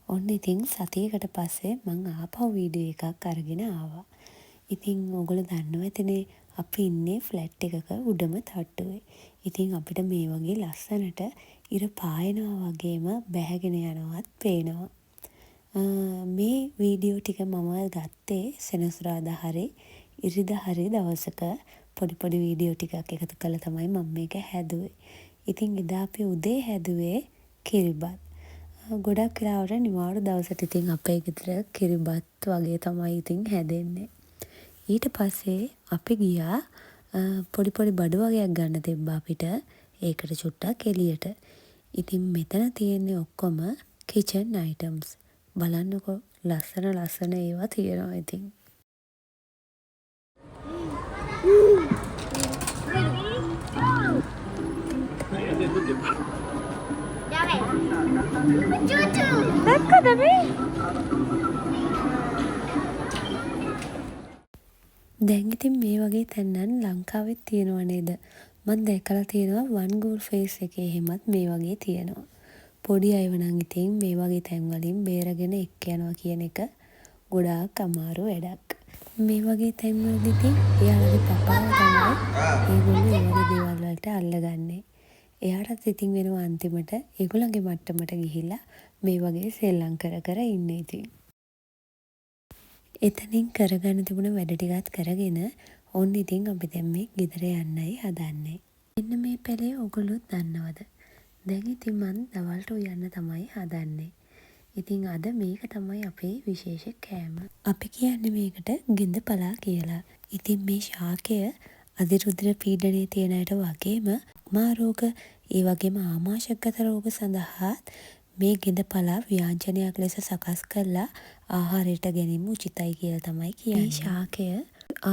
ඔන්න ඉතින් සතියකට පස්සේ මං ආපහු වීඩියෝ එකක් අරගෙන ආවා. ඉතින් ඔයගොල්ලෝ දන්නවා ඇතිනේ අපි ඉන්නේ ෆ්ලැට් එකක උඩම තට්ටුවේ. ඉතින් අපිට මේ වගේ ලස්සනට ඉර පායනවා වගේම බැහැගෙන යනවත් පේනවා. මේ වීඩියෝ ටික මම ගත්තේ සෙනසුරාදා හරි ඉරිදා හරි දවසක පොඩි පොඩි වීඩියෝ ටිකක් එකතු කරලා තමයි මම මේක හැදුවේ. ඉතින් එදා අපි උදේ හැදුවේ කිරිබත්. ගොඩක් වෙලාවට නිවාඩු දවසට ඉතින් අපේ ගෙදර කිරිබත් වගේ තමයි ඉතින් හැදෙන්නේ. ඊට පස්සේ අපි ගියා පොඩි පොඩි බඩු වගයක් ගන්න තිබ්බා අපිට. ඒකට චුට්ටක් එළියට. ඉතින් මෙතන තියෙන්නේ ඔක්කොම කිචන් අයිටම්ස්. බලන්නකෝ ලස්සන ලස්සන ඒවා තියෙනවා ඉතින්. දැක්කද මේ? දැන් ඉතින් මේ වගේ තැන් නම් ලංකාවෙත් තියෙනවා නේද? මං දැකලා තියෙනවා වන් ගෝල් ෆේස් එකේ එහෙමත් මේ වගේ තියෙනවා. පොඩි අයව නම් ඉතින් මේ වගේ තැන් වලින් බේරගෙන එක්ක යනවා කියන එක ගොඩාක් අමාරු වැඩක්. මේ වගේ තැන් වලදී ඉතින් එයාලගේ පපාව තමයි ඒගොල්ලෝ ඒ වගේ දේවල් වලට අල්ලගන්නේ. එයාටත් ඉතින් වෙනවා අන්තිමට ඒගොල්ලන්ගේ මට්ටමට ගිහිල්ලා මේ වගේ සෙල්ලම් කර කර ඉන්න ඉතින්. එතනින් කරගන්න තිබුණ වැඩ ටිකත් කරගෙන ඔන්න ඉතින් අපි දැන් මේ ගෙදර යන්නයි හදන්නේ. මෙන්න මේ පැලේ ඔයගොල්ලොත් දන්නවද? දැන් ඉතින් මං දවල්ට උයන්න තමයි හදන්නේ. ඉතින් අද මේක තමයි අපේ විශේෂ කෑම. අපි කියන්නේ මේකට ගෙඳපලා කියලා. ඉතින් මේ ශාකය අධිරුධිර පීඩනය තියෙන අයට වගේම අක්මා රෝග, ඒ වගේම ආමාශගත රෝග සඳහාත් මේ ගෙඳපලා ව්‍යාංජනයක් ලෙස සකස් කරලා ආහාරයට ගැනීම උචිතයි කියලා තමයි කියන්නේ. මේ ශාකය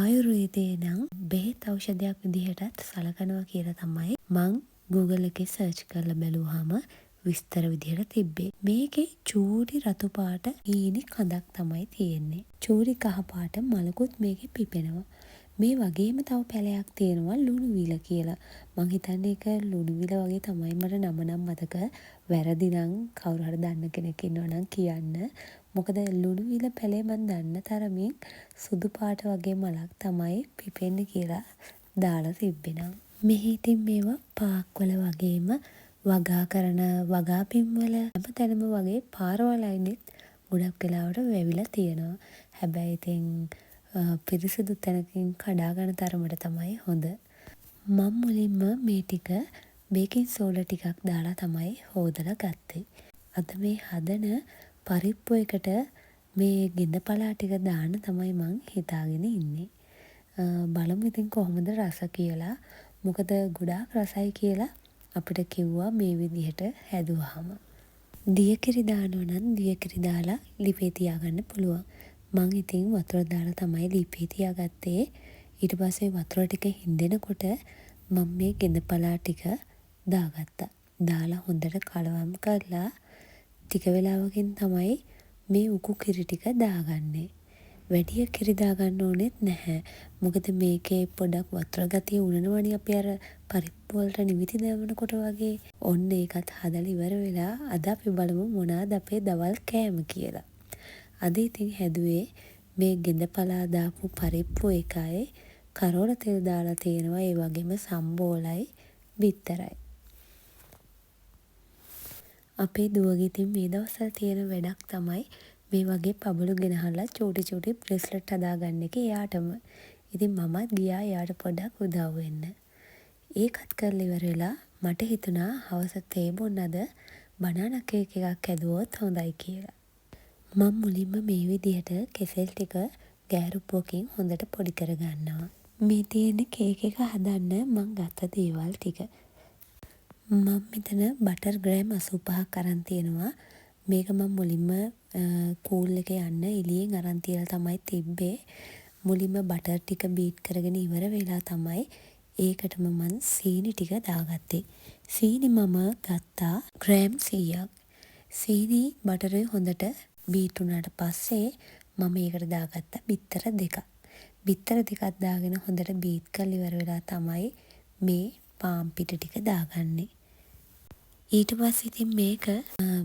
ආයුර්වේදයේ නම් බෙහෙත් ඖෂධයක් විදිහටත් සලකනවා කියලා තමයි මං Google එකේ සර්ච් කරලා බැලුවාම විස්තර විදිහට තිබ්බේ. මේකේ චූටි රතු පාට හීනි කඳක් තමයි තියෙන්නේ. චූටි කහ පාට මලකුත් මේකේ පිපෙනවා. මේ වගේම තව පැලයක් තියෙනවා ලුණුවිල කියලා. මං හිතන්නේ ඒක ලුණුවිල වගේ තමයි, මට නම නම් මතක. වැරදි නම් කවුරු හරි දන්න කෙනෙක් ඉන්නවා නම් කියන්න. මොකද ලුණුවිල පැලේ මං දන්න තරමින් සුදු පාට වගේ මලක් තමයි පිපෙන්නේ කියලා දාලා තිබ්බේ නම්. මෙහි ඉතින් මේවා පාක් වල වගේම වගා කරන වගා බිම්වල හැම තැනම වගේ පාරවල් අයිනෙත් ගොඩක් වෙලාවට වැවිලා තියෙනවා. හැබැයි ඉතින් පිරිසිදු තැනකින් කඩා ගන්න තරමට තමයි හොඳ. මං මුලින්ම මේ ටික බේකින් සෝඩා ටිකක් දාලා තමයි හෝදලා ගත්තේ. අද මේ හදන පරිප්පු එකට මේ ගෙඳපලා ටික දාන්න තමයි මං හිතාගෙන ඉන්නේ. බලමු ඉතින් කොහොමද රස කියලා. මොකද ගොඩාක් රසයි කියලා අපිට කිව්වා මේ විදිහට හැදුවාම. දියකිරි දානවා නම් දියකිරි දාලා ලිපේ තියාගන්න පුළුවන්. මං ඉතින් වතුර දාලා තමයි ලිපේ තියාගත්තේ. ඊට පස්සේ වතුර ටික හින්දෙනකොට මං මේ ගෙඳපලා ටික දාගත්තා. දාලා හොඳට කලවම් කරලා ටික වෙලාවකින් තමයි මේ උකු කිරි ටික දාගන්නේ. වැඩිය කිරි දාගන්න ඕනෙත් නැහැ. මොකද මේකේ පොඩක් වතුර ගතිය උනනවනේ අපි අර පරිප්පු වලට නිවිති දමනකොට වගේ. ඔන්න ඒකත් හදලා ඉවර වෙලා අද අපි බලමු මොනාද අපේ දවල් කෑම කියලා. අද ඉතින් හැදුවේ මේ ගෙඳපලා දාපු පරිප්පු එකයි කරෝල තෙල් දාලා තියෙනවා, ඒ වගේම සම්බෝලයි බිත්තරයි. අපේ දුවගේ ඉතින් මේ දවස්වල තියෙන වැඩක් තමයි මේ වගේ පබළු ගෙනහල්ලා චූටි චූටි බ්‍රේස්ලට් හදාගන්න එක එයාටම. ඉතින් මමත් ගියා එයාට පොඩ්ඩක් උදව් වෙන්න. ඒකත් කරලා ඉවර වෙලා මට හිතුණා හවස තේ බොන්න අද බනානා කේක් එකක් හැදුවොත් හොඳයි කියලා. මං මුලින්ම මේ විදිහට කෙසෙල් ටික ගෑරුප්පුවකින් හොඳට පොඩි කරගන්නවා. මේ තියෙන්නේ කේක් එක හදන්න මං ගත්ත දේවල් ටික. මං මෙතන බටර් ග්‍රෑම් 85ක් අරන් තියෙනවා. මේක මං මුලින්ම කූල් එක යන්න එළියෙන් අරන් තියලා තමයි තිබ්බේ. මුලින්ම බටර් ටික බීට් කරගෙන ඉවර වෙලා තමයි ඒකටම මං සීනි ටික දාගත්තේ. සීනි මම ගත්තා ග්‍රෑම් 100ක්. සීනි බටරේ හොඳට බීට් වුණාට පස්සේ මම ඒකට දාගත්තා බිත්තර දෙකක්. බිත්තර දෙකක් දාගෙන හොඳට බීට් කරලා ඉවර වෙලා තමයි මේ පාන් පිටි ටික දාගන්නේ. ඊට පස්සේ ඉතින් මේක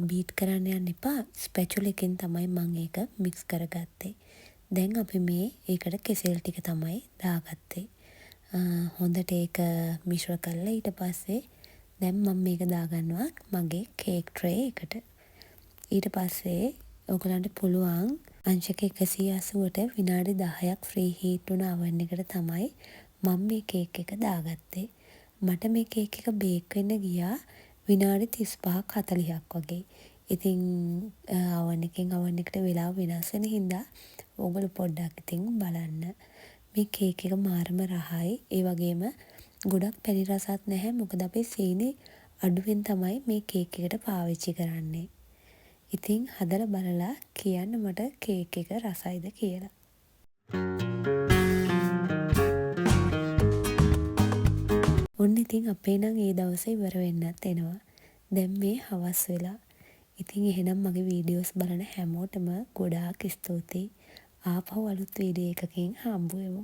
බීට් කරන්න යන්න එපා. ස්පැචුලා එකෙන් තමයි මං ඒක මික්ස් කරගත්තේ. දැන් අපි මේ ඒකට කෙසෙල් ටික තමයි දාගත්තේ. හොඳට ඒක මිශ්‍ර කරලා ඊට පස්සේ දැන් මම මේක දාගන්නවා මගේ කේක් ට්‍රේ එකට. ඊට පස්සේ ඔයගොල්ලන්ට පුළුවන් අංශක 180ට විනාඩි 10ක් ප්‍රී හීට් වුණ අවන් එකට තමයි මම මේ කේක් එක දාගත්තේ. මට මේ කේක් එක බේක් වෙන්න ගියා විනාඩි 35ක් 40ක් වගේ. ඉතින් අවන් එකෙන් අවන් එකට වෙලාව වෙනස් වෙන හින්දා ඕගොල්ලෝ පොඩ්ඩක් ඉතින් බලන්න. මේ කේක් එක මාරම රහයි. ඒ වගේම ගොඩක් පැණි රසත් නැහැ. මොකද අපි සීනි අඩුවෙන් තමයි මේ කේක් එකට පාවිච්චි කරන්නේ. ඉතින් හදලා බලලා කියන්න මට කේක් එක රසයිද කියලා. ඔන්න ඉතින් අපේ නම් ඒ දවස ඉවර වෙන්නත් එනවා. දැන් මේ හවස් වෙලා. ඉතින් එහෙනම් මගේ වීඩියෝස් බලන හැමෝටම ගොඩාක් ස්තුතියි. ආපහු අලුත් වීඩියෝ එකකින් හම්බ වෙමු.